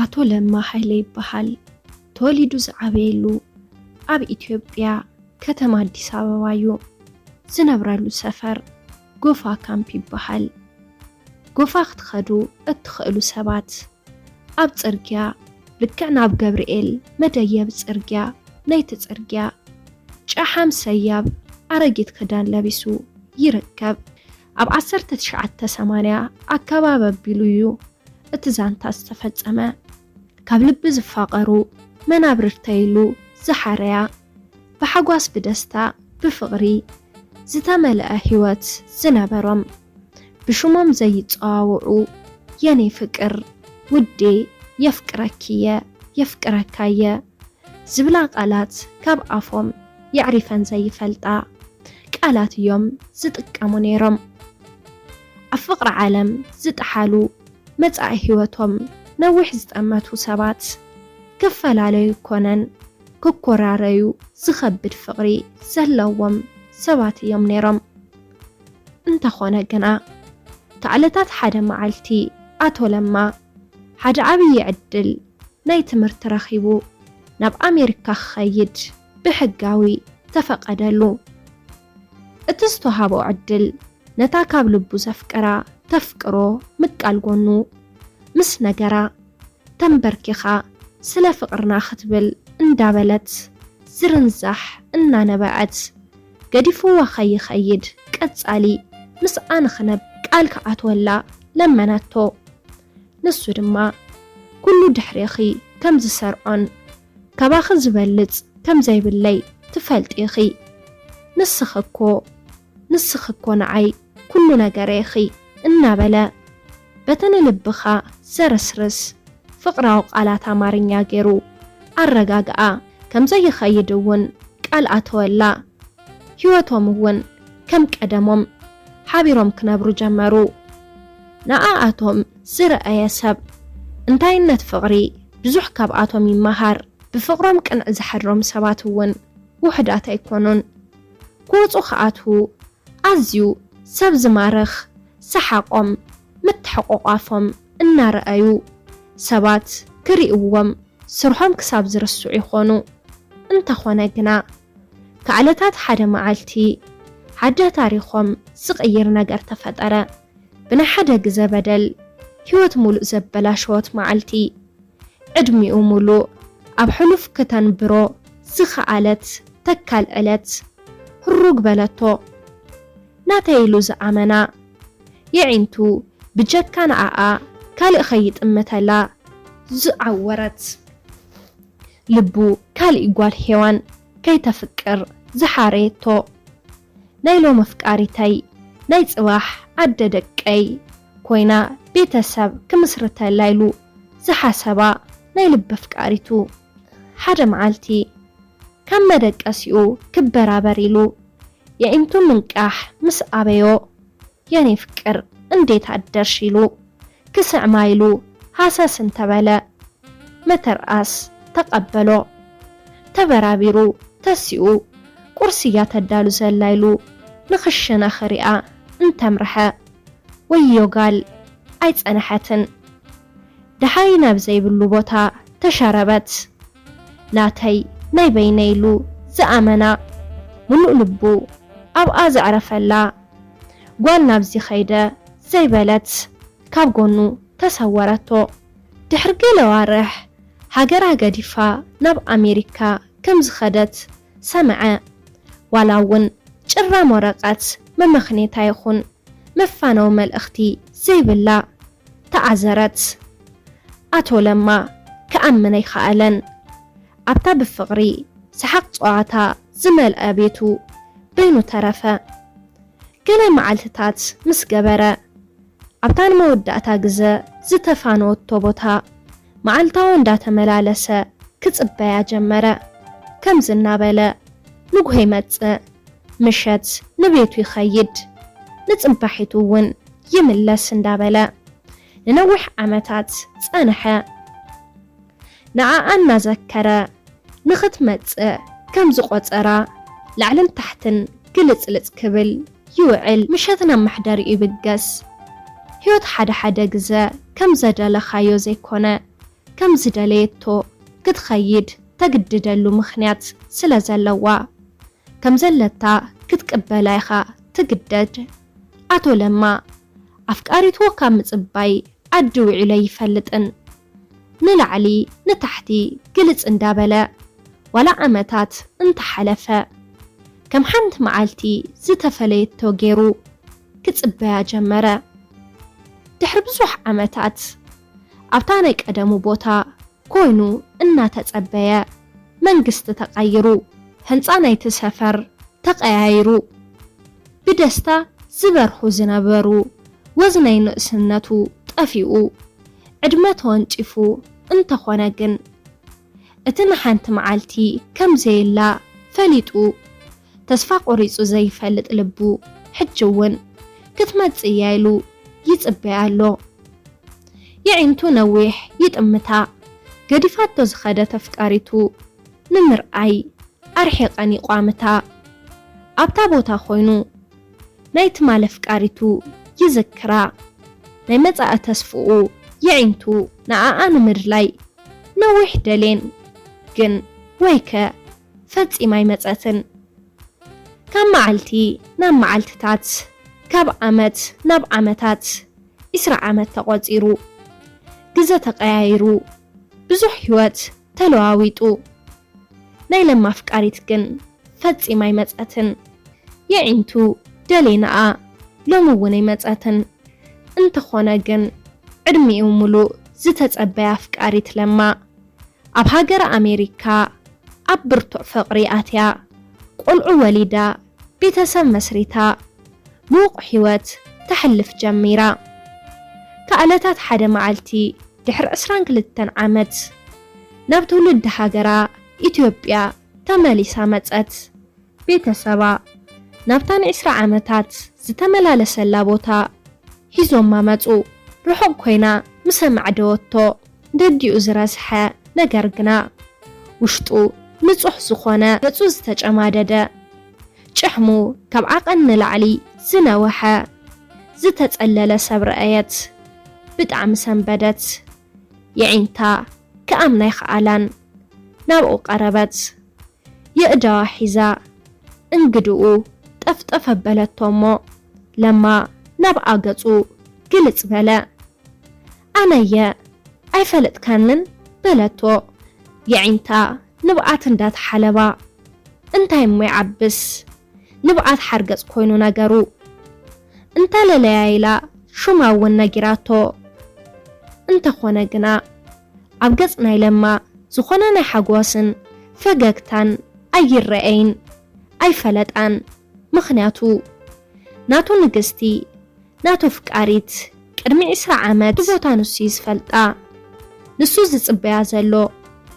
ኣቶ ለማ ሃይለ ይበሃል። ተወሊዱ ዝዓበየሉ ኣብ ኢትዮጵያ ከተማ ኣዲስ ኣበባ እዩ። ዝነብረሉ ሰፈር ጎፋ ካምፕ ይበሃል። ጎፋ ክትኸዱ እትኽእሉ ሰባት፣ ኣብ ጽርግያ፣ ልክዕ ናብ ገብርኤል መደየቢ ጽርግያ ናይቲ ጽርግያ፣ ጨሓም ሰያብ ኣረጊት ክዳን ለቢሱ ይርከብ። ኣብ ዓሰርተ ትሽዓተ ሰማንያ ኣከባቢ ኣቢሉ እዩ እቲ ዛንታ ዝተፈጸመ። ካብ ልቢ ዝፋቐሩ መናብርተይ ኢሉ ዝሓረያ፣ ብሓጓስ ብደስታ ብፍቕሪ ዝተመልአ ህይወት ዝነበሮም፣ ብሽሞም ዘይጸዋውዑ፣ የኔ ፍቅር፣ ውዴ፣ የፍቅረኪየ፣ የፍቅረካየ ዝብላ ቃላት ካብ ኣፎም የዕሪፈን ዘይፈልጣ ቃላት እዮም ዝጥቀሙ ነይሮም። ኣብ ፍቕሪ ዓለም ዝጠሓሉ፣ መጻኢ ህይወቶም ነዊሕ ዝጠመቱ ሰባት ክፈላለዩ ኮነን ክኮራረዩ ዝኸብድ ፍቕሪ ዘለዎም ሰባት እዮም ነይሮም። እንተኾነ ግና፣ ካብ ዕለታት ሓደ መዓልቲ ኣቶ ለማ ሓደ ዓብዪ ዕድል ናይ ትምህርቲ ረኺቡ ናብ ኣሜሪካ ክኸይድ ብሕጋዊ ተፈቐደሉ። እቲ ዝተዋሃቦ ዕድል ነታ ካብ ልቡ ዘፍቅራ ተፍቅሮ ምቃል ጎኑ ምስ ነገራ፣ ተንበርኪኻ ስለ ፍቕርና ክትብል እንዳበለት ዝርንዛሕ እናነበዐት፣ ገዲፍዋ ከይኸይድ ቀጻሊ ምስኣ ንኽነብ ቃል ክኣትወላ ለመነቶ። ንሱ ድማ፣ "ኩሉ ድሕሬኺ ከም ዝሰርዖን ካባኺ ዝበልጽ ከም ዘይብለይ ትፈልጢ ኢኺ። ንስኺ እኮ፣ ንስኺ እኮ ንዓይ ኩሉ ነገረይ ኢኺ" እናበለ በቲ ንልብኻ ዘረስርስ ፍቕራዊ ቃላት ኣማርኛ ገይሩ ኣረጋግኣ። ከም ዘይኸይድ እውን ቃል ኣተወላ። ህይወቶም እውን ከም ቀደሞም ሓቢሮም ክነብሩ ጀመሩ። ንኣኣቶም ዝረኣየ ሰብ እንታይነት ፍቕሪ ብዙሕ ካብኣቶም ይመሃር። ብፍቕሮም ቅንዕ ዝሓድሮም ሰባት እውን ውሑዳት ኣይኮኑን። ክወጹ ክኣትዉ ኣዝዩ ሰብ ዝማርኽ ሰሓቖም፣ ምትሕቑቋፎም እናረኣዩ ሰባት ክርእይዎም ስርሖም ክሳብ ዝርስዑ ይኾኑ። እንተኾነ ግና፣ ካብ ዕለታት ሓደ መዓልቲ ሓደ ታሪኾም ዝቕይር ነገር ተፈጠረ። ብናይ ሓደ ግዘ በደል ህይወት ሙሉእ ዘበላሸወት መዓልቲ፣ ዕድሚኡ ሙሉእ ኣብ ሕሉፍ ክተንብሮ ዝኸኣለት ተካል ዕለት ህሩግ በለቶ። ናተይ ኢሉ ዝኣመና የዒንቱ ብጀካ ንኣኣ ካልእ ከይጥምተላ ዝዓወረት፣ ልቡ ካልእ ጓል ሄዋን ከይተፍቅር ዝሓረየቶ፣ ናይ ሎሚ ኣፍቃሪተይ ናይ ጽባሕ ኣደ ደቀይ ኮይና ቤተሰብ ክምስርተላ ኢሉ ዝሓሰባ ናይ ልቢ ኣፍቃሪቱ፣ ሓደ መዓልቲ ካብ መደቀሲኡ ክበራበር ኢሉ የዒንቱ ምንቃሕ ምስ ኣበዮ፣ "የኔ ፍቅር እንዴት አደርሽ?" ኢሉ ክስዕማ ኢሉ ሃሰስ እንተበለ፣ መተርኣስ ተቐበሎ። ተበራቢሩ ተሲኡ፣ ቁርሲ እያ ተዳሉ ዘላ ኢሉ ንኽሽነ ክሪኣ እንተምርሐ፣ ወዮ ጋል ኣይጸንሐትን። ደሃይ ናብ ዘይብሉ ቦታ ተሸረበት። ናተይ ናይ በይነይ ኢሉ ዝኣመና፣ ምሉእ ልቡ ኣብኣ ዘዕረፈላ ጓል ናብዚ ኸይደ ዘይበለት ካብ ጎኑ ተሰወረቶ። ድሕሪ ገለ ኣዋርሕ ሃገራ ገዲፋ ናብ ኣሜሪካ ከም ዝኸደት ሰምዐ። ዋላ እውን ጭራም ወረቐት መመኽኔታ ይኹን መፋነዊ መልእኽቲ ዘይብላ ተዓዘረት። ኣቶ ለማ ክኣምን ኣይከኣለን። ኣብታ ብፍቕሪ ሰሓቕ ጸዋታ ዝመልኣ ቤቱ በይኑ ተረፈ። ገለ መዓልትታት ምስ ገበረ፣ ኣብታ ንመወዳእታ ግዘ ዝተፋነወቶ ቦታ መዓልታዊ እንዳተመላለሰ ክጽበያ ጀመረ። ከምዚ እናበለ ንግሆ ይመጽእ፣ ምሸት ንቤቱ ይኸይድ፣ ንጽባሒቱ እውን ይምለስ እንዳበለ ንነዊሕ ዓመታት ጸንሐ። ንዓኣ እናዘከረ ንኽትመጽእ ከም ዝቖጸራ ላዕልን ታሕትን ግልጽልጽ ክብል ይውዕል። ምሸት ናብ መሕደሪኡ ይብገስ። ህይወት ሓደ ሓደ ግዘ ከም ዘደለኻዮ ዘይኮነ፣ ከም ዝደለየቶ ክትኸይድ ተግድደሉ ምኽንያት ስለ ዘለዋ፣ ከም ዘለታ ክትቅበላ ኢኻ ትግደድ። ኣቶ ለማ ኣፍቃሪቱ ካብ ምጽባይ ዓዲ ውዒሉ ኣይፈልጥን። ንላዕሊ ንታሕቲ ግልጽ እንዳበለ ዋላ ዓመታት እንተሓለፈ፣ ከም ሓንቲ መዓልቲ ዝተፈለየቶ ገይሩ ክጽበያ ጀመረ። ድሕሪ ብዙሕ ዓመታት ኣብታ ናይ ቀደሙ ቦታ ኮይኑ እናተጸበየ፣ መንግስቲ ተቐይሩ፣ ህንጻ ናይቲ ሰፈር ተቐያይሩ፣ ብደስታ ዝበርሁ ዝነበሩ ወዝ ናይ ንእስነቱ ጠፊኡ፣ ዕድመ ተወንጪፉ። እንተኾነ ግን፣ እቲ ንሓንቲ መዓልቲ ከም ዘየላ ፈሊጡ፣ ተስፋ ቆሪጹ ዘይፈልጥ ልቡ፣ ሕጂ እውን ክትመጽእ እያ ኢሉ ይጽበያ ኣሎ። የዒንቱ ነዊሕ ይጥምታ፣ ገዲፋቶ ዝኸደት ኣፍቃሪቱ ንምርኣይ ኣርሒቐን ይቋምታ። ኣብታ ቦታ ኮይኑ ናይ ትማል ኣፍቃሪቱ ይዝክራ። ናይ መጻኢ ተስፍኡ የዒንቱ ንኣኣ ንምድላይ ነዊሕ ደሌን፣ ግን ወይከ ፈጺማ ኣይመጸትን። ካብ መዓልቲ ናብ መዓልትታት፣ ካብ ዓመት ናብ ዓመታት፣ ዒስራ ዓመት ተቖጺሩ። ግዘ ተቐያይሩ፣ ብዙሕ ህይወት ተለዋዊጡ። ናይ ለማ ኣፍቃሪት ግን ፈጺማ ኣይመጸትን። የዒንቱ ደሌናኣ ሎሚ እውን ኣይመጸትን። እንተኾነ ግን፣ ዕድሚኡ ሙሉእ ዝተጸበያ ኣፍቃሪት ለማ፣ ኣብ ሃገረ ኣሜሪካ ኣብ ብርቱዕ ፍቕሪ ኣትያ፣ ቆልዑ ወሊዳ፣ ቤተሰብ መስሪታ፣ ምዉቕ ህይወት ተሕልፍ ጀሚራ። ካብ ዕለታት ሓደ መዓልቲ፣ ድሕሪ ዕስራን ክልተን ዓመት፣ ናብ ትውልዲ ሃገራ ኢትዮጵያ ተመሊሳ መጸት። ቤተሰባ ናብታ ንዒስራ ዓመታት ዝተመላለሰላ ቦታ ሒዞማ መጹ። ርሑቕ ኮይና ምስ ኣማዕደወቶ፣ ደዲኡ ዝረስሐ ነገር ግና፣ ውሽጡ ንጹሕ ዝኾነ፣ ገጹ ዝተጨማደደ፣ ጭሕሙ ካብ ዓቐን ንላዕሊ ዝነወሐ፣ ዝተጸለለ ሰብ ረኣየት። ብጣዕሚ ሰንበደት። የዒንታ ክኣምና ኣይኸኣላን። ናብኡ ቀረበት። የእዳዋ ሒዛ እንግድኡ ጠፍጠፍ ኣበለቶ እሞ፣ ለማ ናብኣ ገጹ ግልጽ በለ። "ኣነየ ኣይፈለጥካንን?" በለቶ፣ የዒንታ ንብዓት እንዳተሓለባ። እንታይ እሞ ይዓብስ፣ ንብዓት ሓርገጽ ኮይኑ ነገሩ። እንተለለያ ኢላ ሹማ እውን ነጊራቶ። እንተኾነ ግና፣ ኣብ ገጽ ናይ ለማ ዝኾነ ናይ ሓጎስን ፈገግታን ኣይረኣይን፣ ኣይፈለጣን። ምኽንያቱ፣ ናቱ ንግስቲ፣ ናቱ ፍቃሪት፣ ቅድሚ ዒስራ ዓመት ብቦታ ንሱ እዩ ዝፈልጣ። ንሱ ዝጽበያ ዘሎ፣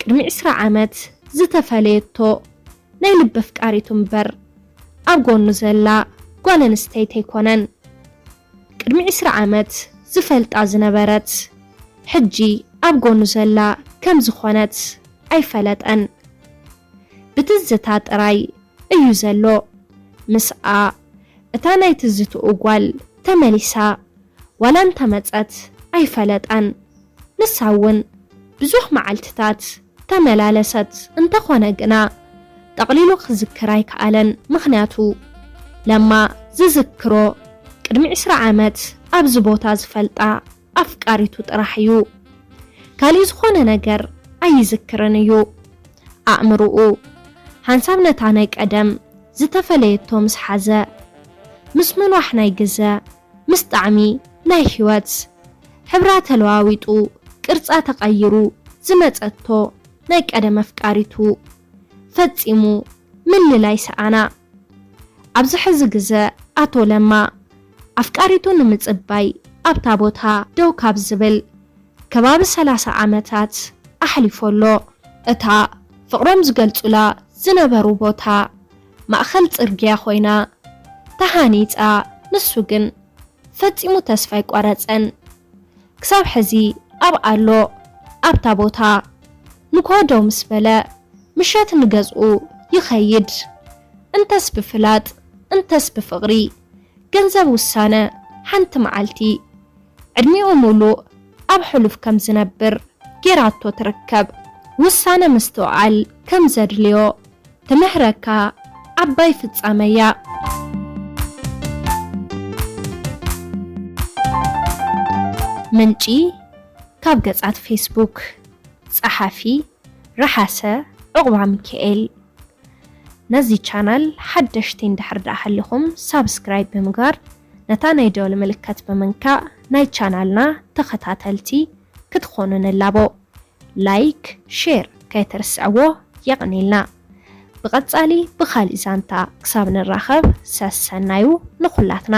ቅድሚ ዒስራ ዓመት ዝተፈለየቶ ናይ ልቢ ኣፍቃሪቱ እምበር፣ ኣብ ጎኑ ዘላ ጓል ኣንስተይቲ ኣይኮነን። ቅድሚ ዒስራ ዓመት ዝፈልጣ ዝነበረት፣ ሕጂ ኣብ ጎኑ ዘላ ከም ዝኾነት ኣይፈለጠን። ብትዝታ ጥራይ እዩ ዘሎ። ምስኣ እታ ናይ ትዝትኡ ጓል ተመሊሳ ዋላ እንተመጸት ኣይፈለጣን። ንሳ እውን ብዙሕ መዓልትታት ተመላለሰት። እንተኾነ ግና፣ ጠቕሊሉ ክዝክር ኣይከኣለን። ምኽንያቱ፣ ለማ ዝዝክሮ ቅድሚ ዒስራ ዓመት ኣብዚ ቦታ ዝፈልጣ ኣፍቃሪቱ ጥራሕ እዩ። ካሊእ ዝኾነ ነገር ኣይዝክርን እዩ። ኣእምርኡ ሓንሳብ ነታ ናይ ቀደም ዝተፈለየቶ ምስ ሓዘ፣ ምስ ምንዋሕ ናይ ግዘ፣ ምስ ጣዕሚ ናይ ህይወት፣ ሕብራ ተለዋዊጡ፣ ቅርጻ ተቐይሩ ዝመጸቶ ናይ ቀደም ኣፍቃሪቱ ፈጺሙ ምልላይ ሰኣና። ኣብዚ ሕዚ ግዘ ኣቶ ለማ ኣፍቃሪቱ ንምጽባይ ኣብታ ቦታ ደው ካብ ዝብል ከባቢ ሰላሳ ዓመታት ኣሕሊፉ ኣሎ። እታ ፍቕሮም ዝገልጹላ ዝነበሩ ቦታ ማእከል ጽርግያ ኮይና ተሃኒጻ፣ ንሱ ግን ፈጺሙ ተስፋ ኣይቆረጸን። ክሳብ ሕዚ ኣብኣ ኣሎ። ኣብታ ቦታ ንግሆ ደው ምስ በለ፣ ምሸት ንገዝኡ ይኸይድ። እንተስ ብፍላጥ፣ እንተስ ብፍቕሪ፣ ገንዘብ ውሳነ ሓንቲ መዓልቲ፣ ዕድሚኡ ሙሉእ ኣብ ሕሉፍ ከም ዝነብር ጌራቶ ትርከብ። ውሳነ ምስትውዓል ከም ዘድልዮ ትምህረካ ዓባይ ፍጻመ እያ። ምንጪ ካብ ገጻት ፌስቡክ። ጸሓፊ ረሓሰ ዑቕባ ሚካኤል። ነዚ ቻናል ሓደሽቲ እንድሕር ደኣ ሃሊኹም ሳብስክራይብ ብምግባር ነታ ናይ ደወል ምልክት ብምንካእ ናይ ቻናልና ተኸታተልቲ ክትኾኑ ንላቦ። ላይክ፣ ሼር ከይትርስዕዎ የቐንየልና። ብቐጻሊ ብኻልእ ዛንታ ክሳብ ንራኸብ ሰሰናዩ ንኹላትና።